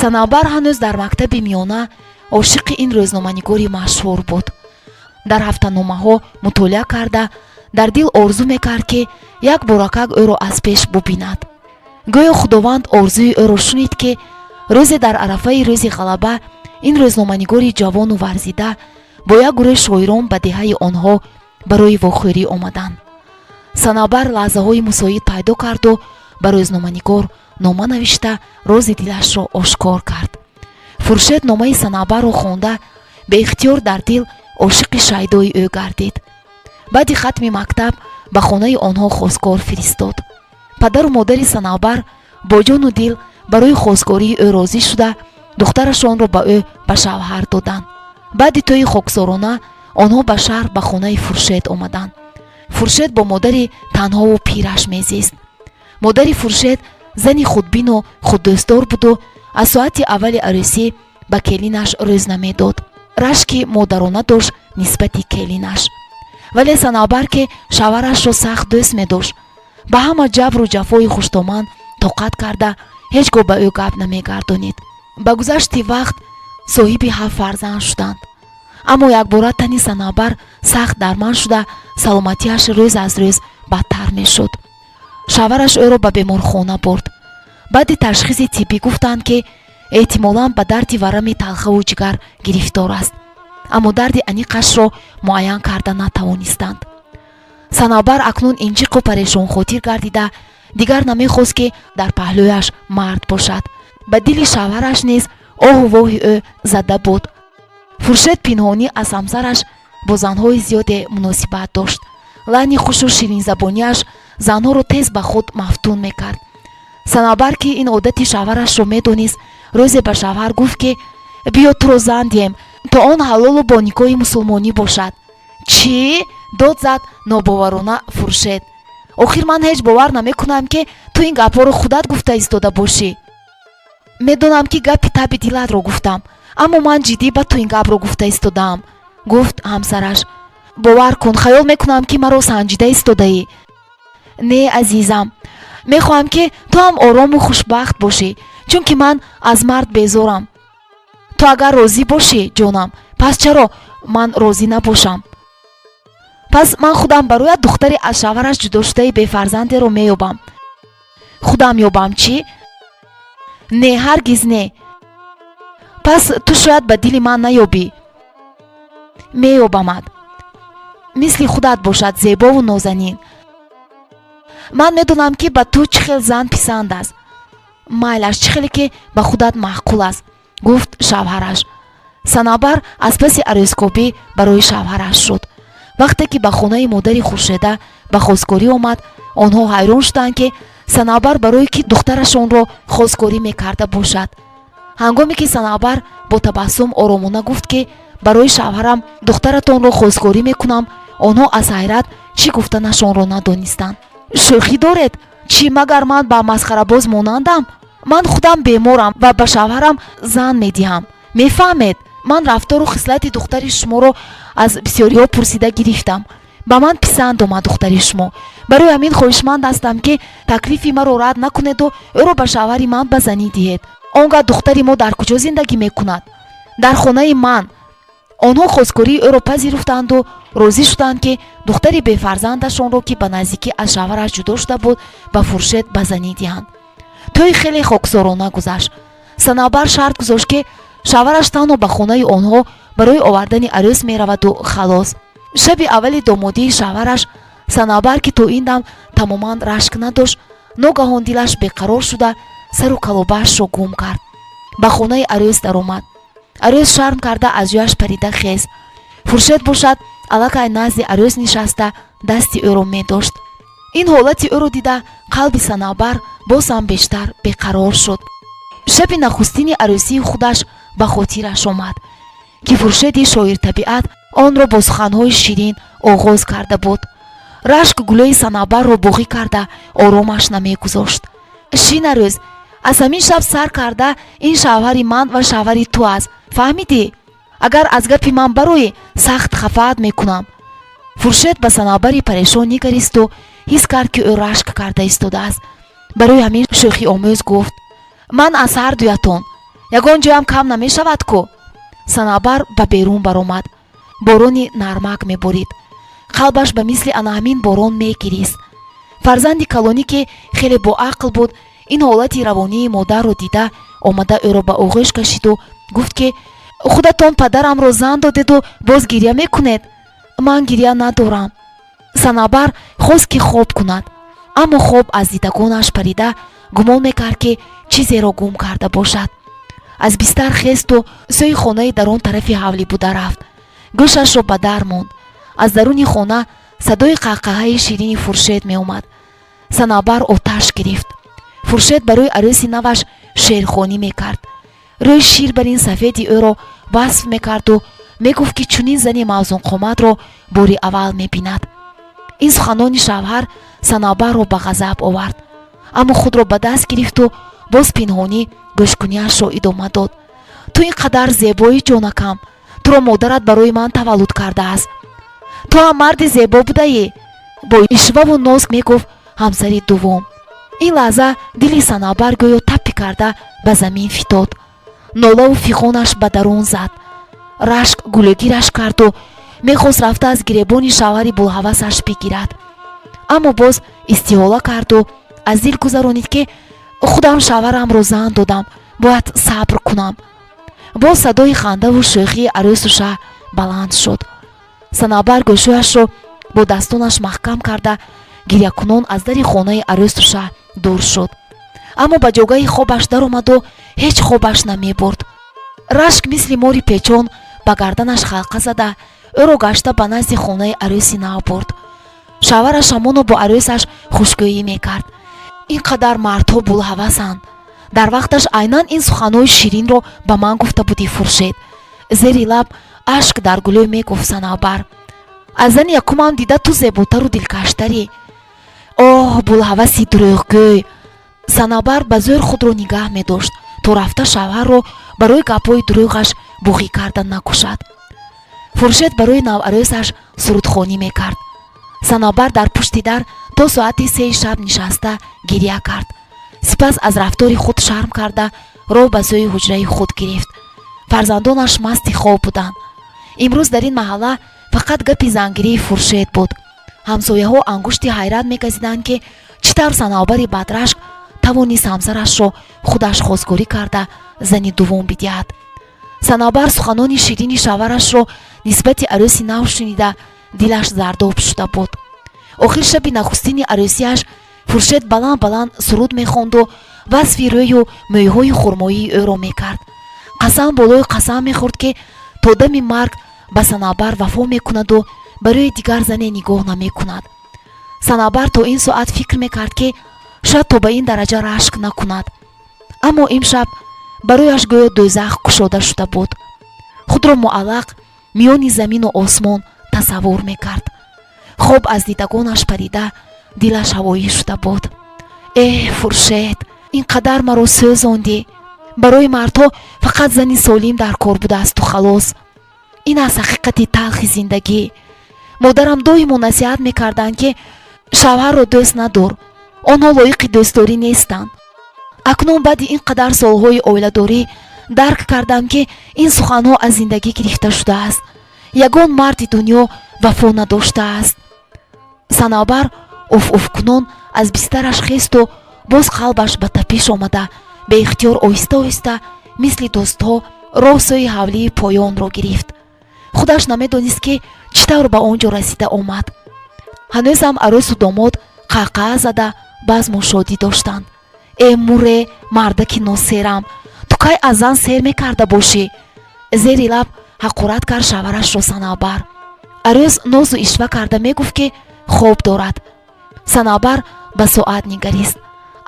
Санавбар ҳанӯз дар мактаби миёна ошиқи ин рӯзноманигори машҳур буд. Дар ҳафтаномаҳо мутолиа карда, дар дил орзу мекард, ки як боракак ӯро аз пеш бубинад. Гӯё Худованд орзуи ӯро шунид, ки рӯзе дар арафаи Рӯзи Ғалаба ин рӯзноманигори ҷавону варзида бо як гурӯҳи шоирон ба деҳаи онҳо барои вохӯрӣ омаданд. Санавбар лаҳзаҳои мусоид пайдо карду ба рӯзноманигор нома навишта, рози дилашро ошкор кард. Фуршед номаи Санавбарро хонда, беихтиёр дар дил ошиқи шайдои ӯ гардид. Баъди хатми мактаб ба хонаи онҳо хостгор фиристод. Падару модари Санавбар бо ҷону дил барои хостгории ӯ розӣ шуда, духтарашонро ба ӯ ба шавҳар доданд. Баъди тӯйи хоксорона онҳо ба шаҳр, ба хонаи Фуршед омаданд. Фуршед бо модари танҳову пираш мезист. Модари Фуршед зани худбину худдӯстдор буду аз соати аввали арӯсӣ ба келинаш рӯз намедод. Рашки модарона дошт нисбати келинаш. Вале Санавбар, ки шавҳарашро сахт дӯст медошт, ба ҳама ҷабру ҷафои хуштоман тоқат карда, ҳеҷ гоҳ ба ӯ гап намегардонид. Ба гузашти вақт соҳиби ҳафт фарзанд шуданд. Аммо якбора тани Санавбар сахт дарманд шуда, саломатиаш рӯз аз рӯз бадтар мешуд. Шавҳараш ӯро ба беморхона бурд. Баъди ташхиси тиббӣ гуфтанд, ки эҳтимолан ба дарди варами талхаву ҷигар гирифтор аст, аммо дарди аниқашро муайян карда натавонистанд. Санавбар акнун инҷиқу парешонхотир гардида, дигар намехост, ки дар паҳлӯяш мард бошад. Ба дили шавҳараш низ оҳу воҳи ӯ зада буд. Фуршед пинҳонӣ аз ҳамсараш бо занҳои зиёде муносибат дошт. Лаҳни хушу ширинзабониаш занҳоро тез ба худ мафтун мекард. Санавбар, ки ин одати шавҳарашро медонист, рӯзе ба шавҳар гуфт, ки биё, туро зан диҳем, то он ҳалолу бо никоҳи мусулмонӣ бошад. Чӣ? Дод зад нобоварона Фуршед. Охир ман ҳеҷ бовар намекунам, ки ту ин гапҳоро худат гуфта истода бошӣ. Медонам, ки гапи таби дилатро гуфтам, аммо ман ҷиддӣ ба ту ин гапро гуфта истодаам, гуфт ҳамсараш. Бовар кун, хаёл мекунам, ки маро санҷида истодаӣ. Не, азизам, мехоҳам, ки ту ҳам орому хушбахт бошӣ, чунки ман аз мард безорам. Ту агар розӣ бошӣ, ҷонам, пас чаро ман розӣ набошам? Пас ман худам бароят духтари аз шавҳараш ҷудошудаи бефарзандеро меёбам. Худам ёбам, чӣ? Не, ҳаргиз не. Пас ту шояд ба дили ман наёбӣ. Меёбамад, мисли худат бошад, зебову нозанин. Ман медонам, ки ба ту чӣ хел зан писанд аст. Майлаш, чӣ хеле ки ба худат маъқул аст, гуфт шавҳараш. Санавбар аз паси арӯскобӣ барои шавҳараш шуд. Вақте ки ба хонаи модари Хуршеда ба хостгорӣ омад, онҳо ҳайрон шуданд, ки Санавбар барои ки духтарашонро хостгорӣ мекарда бошад. Ҳангоме ки Санавбар бо табассум оромона гуфт, ки барои шавҳарам духтаратонро хостгорӣ мекунам, онҳо аз ҳайрат чӣ гуфтанашонро надонистанд. Шӯхӣ доред, чӣ? Магар ман ба масхарабоз монандам? Ман худам беморам ва ба шавҳарам зан медиҳам, мефаҳмед? Ман рафтору хислати духтари шуморо аз бисёриҳо пурсида гирифтам. Ба ман писанд омад духтари шумо. Барои ҳамин хоҳишманд ҳастам, ки таклифи маро рад накунеду ӯро ба шавҳари ман ба занӣ диҳед. Он гаҳ духтари мо дар куҷо зиндагӣ мекунад? Дар хонаи ман. Онҳо хостгории ӯро пазируфтанду розӣ шуданд, ки духтари бефарзандашонро, ки ба наздикӣ аз шавҳараш ҷудо шуда буд, ба Фуршед ба занӣ диҳанд. Тӯй хеле хоксорона гузашт. Санавбар шарт гузошт, ки шавҳараш танҳо ба хонаи онҳо барои овардани арӯс мераваду халос. Шаби аввали домодии шавҳараш Санавбар, ки то ин дам тамоман рашк надошт, ногаҳон дилаш беқарор шуда, сару калобаашро гум кард. Ба хонаи арӯс даромад. Арӯс шарм карда, аз ҷояш парида хест. Фуршед бошад, аллакай назди арӯс нишаста, дасти ӯро медошт. Ин ҳолати ӯро дида, қалби Санавбар боз ҳам бештар беқарор шуд. Шаби нахустини арӯсии худаш ба хотираш омад, ки Фуршеди шоиртабиат онро бо суханҳои ширин оғоз карда буд. Рашк гулӯи Санавбарро боғӣ карда, оромаш намегузошт. Шин, арӯз, аз ҳамин шаб сар карда ин шавҳари ман ва шавҳари ту аст, фаҳмидӣ? Агар аз гапи ман бароӣ, сахт хафаат мекунам. Фуршед ба Санавбари парешон нигаристу ҳис кард, ки ӯ рашк карда истодааст. Барои ҳамин шӯхиомӯз гуфт: ман аз ҳар дуятон Ягон ҷоям кам намешавад ку. Санабар ба берун баромад. Борони нармак меборид. Қалбаш ба мисли ана ҳамин борон мегирист. Фарзанди калонӣ, ки хеле боақл буд, ин ҳолати равонии модарро дида, омада ӯро ба оғӯш кашиду гуфт, ки худатон падарамро зан додеду боз гиря мекунед. Ман гиря надорам. Санабар хост, ки хоб кунад, аммо хоб аз дидагонаш парида, гумон мекард, ки чизеро гум карда бошад. Аз бистар хесту сӯи хонаи дар он тарафи ҳавлӣ буда рафт. Гӯшашро ба дар монд. Аз даруни хона садои қаҳқаҳаи ширини Фуршед меомад. Санабар оташ гирифт. Фуршед барои арӯси наваш шеърхонӣ мекард. Рӯи шир бар ин сафеди ӯро васф мекарду мегуфт, ки чунин зани мавзунқоматро бори аввал мебинад. Ин суханони шавҳар Санабарро ба ғазаб овард, аммо худро ба даст гирифту боз пинҳонӣ гӯшкуниашро идома дод. Ту ин қадар зебоӣ, ҷонакам, туро модарат барои ман таваллуд кардааст. Ту ҳам марди зебо будаӣ, бо ишваву ноз мегуфт ҳамсари дуввум. Ин лаҳза дили Санабар гӯё таппи карда ба замин фитод. Нолаву фиғонаш ба дарун зад. Рашк гулӯгираш карду мехост рафта аз гиребони шавҳари булҳавасаш бигирад, аммо боз истиҳола карду аз дил гузаронид, ки худам шавҳарамро зан додам, бояд сабр кунам. Боз садои хандаву шӯхии арӯсу шаҳ баланд шуд. Санабар гӯшояшро бо дастонаш маҳкам карда, гирякунон аз дари хонаи арӯсу шаҳ дур шуд, аммо ба ҷогаи хобаш даромаду ҳеҷ хобаш намебурд. Рашк мисли мори печон ба гарданаш халқа зада, ӯро гашта ба назди хонаи арӯси нав бурд. Шавҳараш ҳамоно бо арӯсаш хушгӯӣ мекард. Ин қадар мардҳо булҳавасанд. Дар вақташ айнан ин суханҳои ширинро ба ман гуфта будӣ, Фуршед, зери лаб ашк дар гулӯй мегуфт Санавбар. Аз зани якумам дида ту зеботару дилкаштарӣ. Оҳ, булҳаваси дурӯғгӯй! Санавбар ба зӯр худро нигаҳ медошт, то рафта шавҳарро барои гапҳои дурӯғаш буғӣ карда накушад. Фуршед барои наварӯсаш сурудхонӣ мекард. Санавбар дар пушти дар то соати 3-и шаб нишаста гиря кард. Сипас аз рафтори худ шарм карда, роҳ ба сӯи ҳуҷраи худ гирифт. Фарзандонаш масти хоб буданд. Имрӯз дар ин маҳалла фақат гапи зангирии Фуршед буд. Ҳамсояҳо ангушти ҳайрат мегазиданд, ки чӣ тавр Санавбари бадрашк тавонист ҳамсарашро худаш хостгорӣ карда, зани дуввум бидиҳад. Санавбар суханони ширини шавҳарашро нисбати арӯси нав шунида, дилаш зардоб шуда буд. Охир шаби нахустини арӯсиаш Фуршед баланд баланд суруд мехонду васфи рӯю мӯйҳои хурмоии ӯро мекард. Қасам болои қасам мехӯрд, ки то дами марг ба Санавбар вафо мекунаду барои дигар зане нигоҳ намекунад. Санавбар то ин соат фикр мекард, ки шояд то ба ин дараҷа рашк накунад, аммо имшаб барояш гӯё дӯзах кушода шуда буд. Худро муаллақ миёни замину осмон тасаввур мекард. Хоб аз дидагонаш парида, дилаш ҳавоӣ шуда буд. Эҳ, Фуршед, ин қадар маро сӯзондӣ. Барои мардҳо фақат зани солим дар кор будаасту халос. Ин аст ҳақиқати талхи зиндагӣ. Модарам доимо насиҳат мекарданд, ки шавҳарро дӯст надор, онҳо лоиқи дӯстдорӣ нестанд. Акнун баъди ин қадар солҳои оиладорӣ дарк кардам, ки ин суханҳо аз зиндагӣ гирифта шудааст. Ягон марди дунё вафо надоштааст. Санавбар уф уфкунон аз бистараш хесту боз қалбаш ба тапиш омада, беихтиёр оҳиста оҳиста мисли дӯстҳо роҳ сӯи ҳавлии поёнро гирифт. Худаш намедонист, ки чӣ тавр ба он ҷо расида омад. Ҳанӯзам арӯсу домод қаҳқаҳа зада базму шодӣ доштанд. Э, муре, мардаки носерам, ту кай аз зан сер мекарда бошӣ? Зери лаб ҳақорат кард шавҳарашро Санавбар. Арӯс нозу ишва карда мегуфт, ки хоб дорад. Санавбар ба соат нигарист.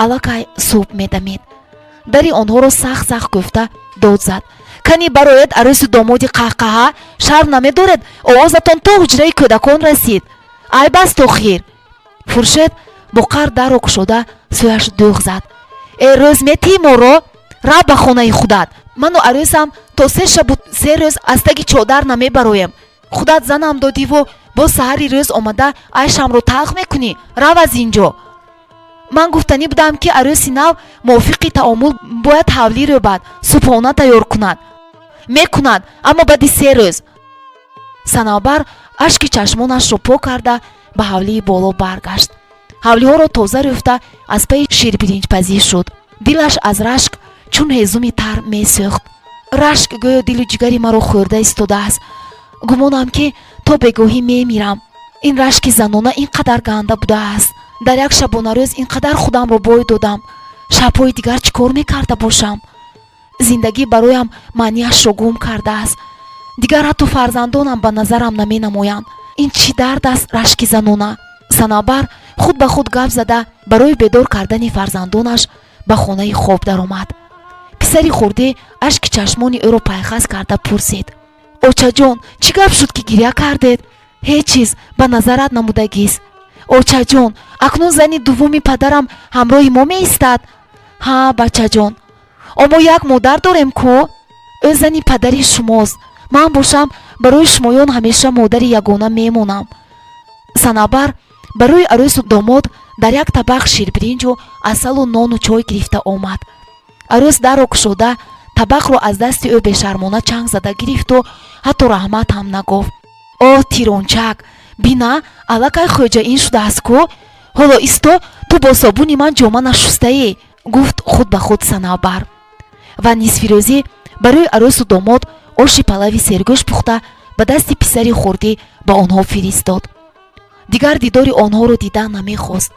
Аллакай субҳ медамид. Дари онҳоро сахт сахт гуфта дод зад: «Кани бароед, арӯсу домоди қаҳқаҳа, шарм намедоред? Овозатон то ҳуҷраи кӯдакон расид. Айб аст охир!» Фуршед бо қаҳр дарро кушода, сӯяш дӯғ зад: «Э, рӯз метиҳӣ моро? Рав ба хонаи худат. Ману арӯсам то 3 шабу 3 рӯз аз таги чодар намебароем. Худат занам додиву боз саҳари рӯз омада айшамро талх мекунӣ. Рав аз ин ҷо!» Ман гуфтанӣ будам, ки арӯси нав мувофиқи таомул бояд ҳавлӣ рӯбад, субҳона тайёр кунад. Мекунад, аммо баъди 3 рӯз. Санавбар ашки чашмонашро пок карда, ба ҳавлии боло баргашт. Ҳавлиҳоро тоза рӯфта, аз пайи ширбиринҷпазӣ шуд. Дилаш аз рашк чун ҳезуми тар месӯхт. Рашк гӯё дилу ҷигари маро хӯрда истодааст. Гумонам, ки то бегоҳӣ мемирам. Ин рашки занона ин қадар ганда будааст. Дар як шабонарӯз ин қадар худамро бой додам. Шабҳои дигар чӣ кор мекарда бошам? Зиндагӣ бароям маънияшро гум кардааст. Дигар ҳатто фарзандонам ба назарам наменамоянд. Ин чӣ дард аст, рашки занона? Санавбар худ ба худ гап зада, барои бедор кардани фарзандонаш ба хонаи хоб даромад. Писари хурдӣ ашки чашмони ӯро пайхас карда пурсид: «Очаҷон, чӣ гап шуд, ки гиря кардед?» «Ҳеҷ чиз, ба назарат намудагист». «Очаҷон, акнун зани дуввуми падарам ҳамроҳи мо меистад?» «Ҳа, бачаҷон». «О, мо як модар дорем ку? Ӯ зани падари шумост. Ман бошам, барои шумоён ҳамеша модари ягона мемонам». Санавбар барои арӯсу домод дар як табақ ширбиринҷу асалу нону чой гирифта омад. Арӯс дарро кушода, табақро аз дасти ӯ бешармона чанг зада гирифту ҳатто раҳмат ҳам нагуфт. «Оҳ, тирончак, бина, аллакай хӯҷаин шудааст ку. Ҳоло исто, ту бо собуни ман ҷома нашустаӣ», гуфт худ ба худ Санавбар ва нисфирӯзӣ барои арӯсу домод оши палави сергӯшт пухта, ба дасти писари хурдӣ ба онҳо фиристод. Дигар дидори онҳоро дидан намехост.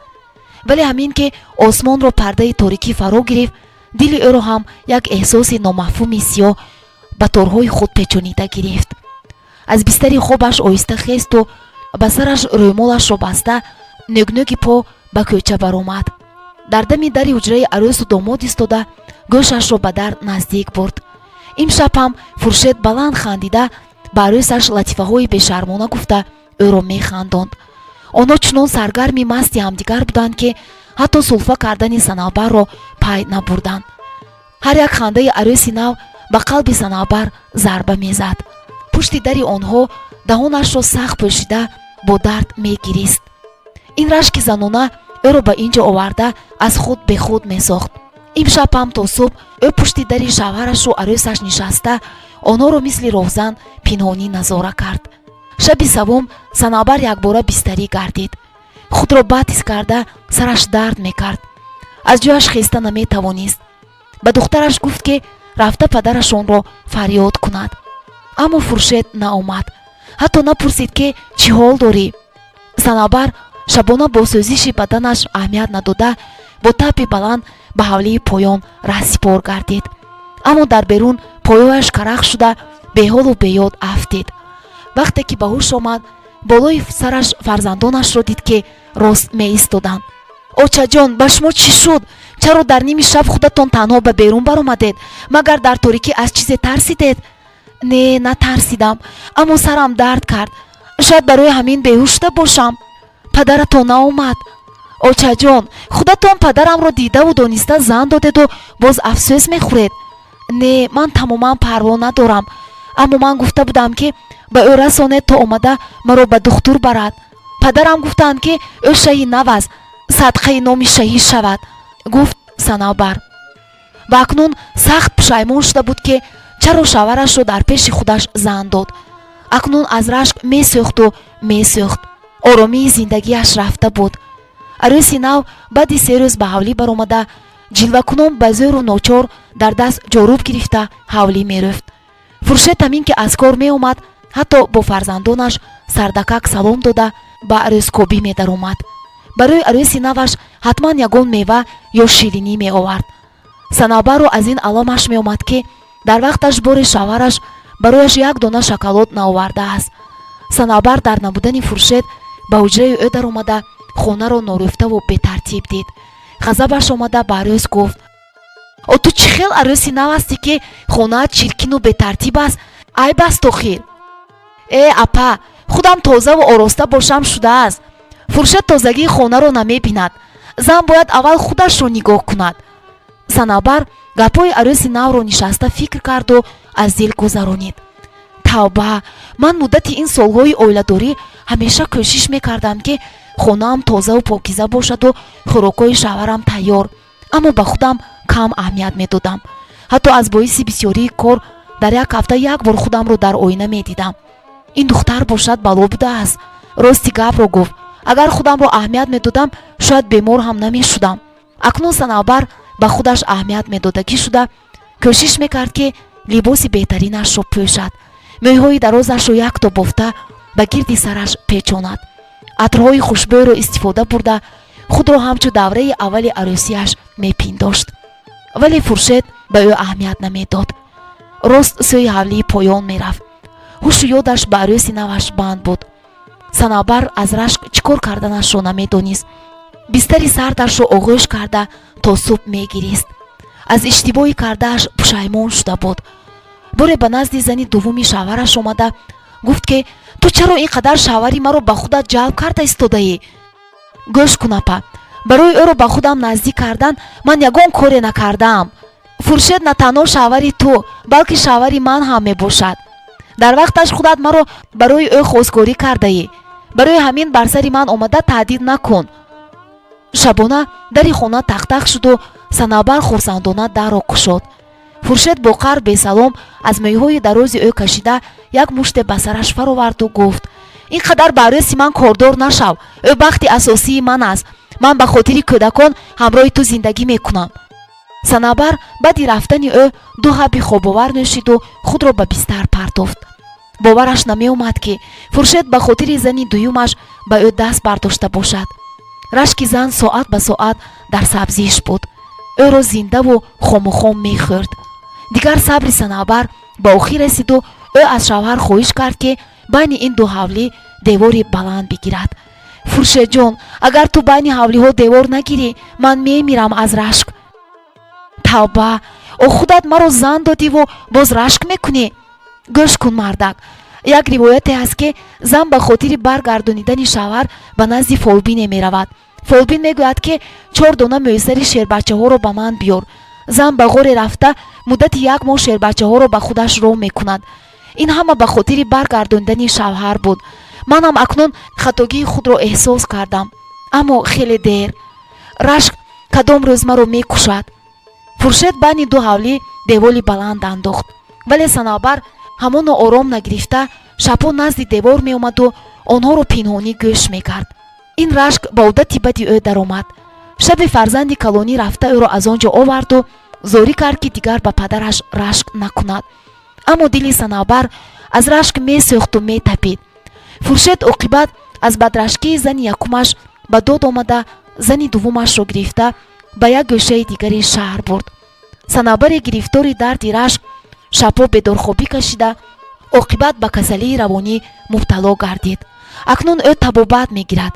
Вале ҳамин ки осмонро пардаи торикӣ фаро гирифт, дили ӯро ҳам як эҳсоси номафҳуми сиёҳ ба торҳои худ печонида гирифт. Аз бистари хобаш оҳиста хесту ба сараш рӯймолашро баста, нӯгнӯги по ба кӯча баромад. Дар дами дари ҳуҷраи арӯсу домод истода, гӯшашро ба дар наздик бурд. Имшаб ҳам Фуршед баланд хандида, ба арӯсаш латифаҳои бешармона гуфта, ӯро механдонд. Онҳо чунон саргарми масти ҳамдигар буданд, ки ҳатто сулфа кардани Санавбарро пай набурданд. Ҳар як хандаи арӯси нав ба қалби Санавбар зарба мезад. Пушти дари онҳо даҳонашро сахт пӯшида, бо дард мегирист. Ин рашки занона ӯро ба ин ҷо оварда, аз худ бехуд месохт. Имшаб ҳам то субҳ ӯ пушти дари шавҳарашу арӯсаш нишаста, онҳоро мисли роҳзан пинҳонӣ назора кард. Шаби саввум Санавбар якбора бистарӣ гардид. Худро бад ҳис карда, сараш дард мекард, аз ҷояш хеста наметавонист. Ба духтараш гуфт, ки рафта падарашонро фарёд кунад. Аммо Фуршед наомад, ҳатто напурсид, ки чӣ ҳол дорӣ. Санавбар шабона бо сӯзиши баданаш аҳамият надода, бо таби баланд ба ҳавлии поён раҳсипор гардид. Аммо дар берун поёяш карах шуда, беҳолу беёд афтид. Вақте ки ба ҳуш омад, болои сараш фарзандонашро дид, ки рост меистоданд. «Очаҷон, ба шумо чӣ шуд? Чаро дар ними шаб худатон танҳо ба берун баромадед? Магар дар торикӣ аз чизе тарсидед?» «Не, натарсидам, аммо сарам дард кард. Шояд барои ҳамин беҳуш шуда бошам». «Падаратон наомад?» «Очаҷон, худатон падарамро дидаву дониста зан додеду боз афсӯс мехӯред». «Не, ман тамоман парво надорам, аммо ман гуфта будам, ки ба ӯ расонед, то омада маро ба духтур барад. Падарам гуфтанд, ки ӯ шаҳи нав аст, садқаи номи шаҳӣ шавад», гуфт Санавбар ва акнун сахт пушаймон шуда буд, ки чаро шавҳарашро дар пеши худаш зан дод. Акнун аз рашк месӯхту месӯхт. Оромии зиндагиаш рафта буд. Арӯси нав баъди 3 рӯз ба ҳавлӣ баромада, ҷилвакунон, ба зӯру ночор дар даст ҷоруб гирифта, ҳавлӣ мерӯфт. Фуршед ҳамин ки аз кор меомад, ҳатто бо фарзандонаш сардакак салом дода, ба арӯскобӣ медаромад. Барои арӯси наваш ҳатман ягон мева ё ширинӣ меовард. Санавбарро аз ин аламаш меомад, ки дар вақташ бори шавҳараш барояш як дона шоколад наовардааст. Санавбар дар набудани Фуршед ба ҳуҷраи ӯ даромада, хонаро норӯфтаву бетартиб дид. Ғазабаш омада, ба арӯс гуфт: «О, ту чӣ хел арӯси нав ҳастӣ, ки хонаат чиркину бетартиб аст? Айб аст охир». «Э, апа, худам тозаву ороста бошам, шудааст. Фуршед тозагии хонаро намебинад. Зан бояд аввал худашро нигоҳ кунад». Санавбар гапҳои арӯси навро нишаста фикр карду аз дил гузаронид. «Тавба, ман муддати ин солҳои оиладорӣ ҳамеша кӯшиш мекардам, ки Хонаам тозаву покиза бошаду хӯрокҳои шавҳарам тайёр. Аммо ба худам кам аҳамият медодам. Ҳатто аз боиси бисёрии кор дар як ҳафта як бор худамро дар оина медидам. Ин духтар бошад, бало будааст. Рости гапро гуфт: агар худамро аҳамият медодам, шояд бемор ҳам намешудам. Акнун Санавбар ба худаш аҳамият медодагӣ шуда, кӯшиш мекард, ки либоси беҳтаринашро пӯшад, мӯйҳои дарозашро якто бофта ба гирди сараш печонад, атрҳои хушбӯйро истифода бурда, худро ҳамчун давраи аввали арӯсияш мепиндошт. Вале Фуршед ба ӯ аҳамият намедод, рост сӯи ҳавлии поён мерафт. Ҳушу ёдаш ба арӯси наваш банд буд. Санавбар аз рашк чӣ кор карданашро намедонист. Бистари сардашро оғӯш карда, то субҳ мегирист. Аз иштибоҳи кардааш пушаймон шуда буд. Боре ба назди зани дуввуми шавҳараш омада гуфт, ки ту чаро ин қадар шавҳари маро ба худат ҷалб карда истодаӣ? Гӯш кун, апа, барои ӯро ба худам наздик кардан ман ягон коре накардаам. Фуршед на танҳо шавҳари ту, балки шавҳари ман ҳам мебошад. Дар вақташ худат маро барои ӯ хостгорӣ кардаӣ. Барои ҳамин бар сари ман омада таҳдид накун. Шабона дари хона тақтақ шуду Санавбар хурсандона дарро кушод. Фуршед бо қаҳр бесалом аз мӯйҳои дарози ӯ кашида, як муште ба сараш фароварду гуфт: «Ин қадар ба арӯси ман кордор нашав. Ӯ бахти асосии ман аст. Ман ба хотири кӯдакон ҳамроҳи ту зиндагӣ мекунам». Санавбар баъди рафтани ӯ ду ҳабби хобовар нӯшиду худро ба бистар партофт. Бовараш намеомад, ки Фуршед ба хотири зани дуюмаш ба ӯ даст бардошта бошад. Рашки зан соат ба соат дар сабзиш буд, ӯро зиндаву хомухом мехӯрд. Дигар сабри Санавбар ба охир расиду ӯ аз шавҳар хоҳиш кард, ки байни ин ду ҳавлӣ девори баланд бигирад. «Фуршедҷон, агар ту байни ҳавлиҳо девор нагирӣ, ман мемирам аз рашк». «Тавба, о, худат маро зан додиву боз рашк мекунӣ? Гӯш кун, мардак, як ривояте ҳаст, ки зан ба хотири баргардонидани шавҳар ба назди фолбине меравад. Фолбин мегӯяд, ки чор дона мӯйсари шербачаҳоро ба ман биёр. Зан ба ғоре рафта, муддати як моҳ шербачаҳоро ба худаш ром мекунад. Ин ҳама ба хотири баргардонидани шавҳар буд. Манам акнун хатогии худро эҳсос кардам, аммо хеле дер. Рашк кадом рӯз маро мекушад». Фуршед байни ду ҳавлӣ деволи баланд андохт, вале Санавбар ҳамоно ором нагирифта, шабҳо назди девор меомаду онҳоро пинҳонӣ гӯш мекард. Ин рашк ба одати бади ӯ даромад. Шаби фарзанди калонӣ рафта, ӯро аз он ҷо оварду зорӣ кард, ки дигар ба падараш рашк накунад. Аммо дили Санавбар аз рашк месӯхту метапид. Фуршед оқибат аз бадрашкии зани якумаш ба дод омада, зани дуввумашро гирифта, ба як гӯшаи дигари шаҳр бурд. Санавбаре гирифтори дарди рашк, шабҳо бедорхобӣ кашида, оқибат ба касалии равонӣ мубтало гардид. Акнун ӯ табобат мегирад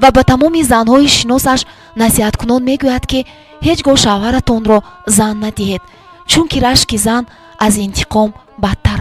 ва ба тамоми занҳои шиносаш насиҳаткунон мегӯяд, ки ҳеҷ гоҳ шавҳаратонро зан надиҳед, чунки рашки зан аз интиқом бадтар.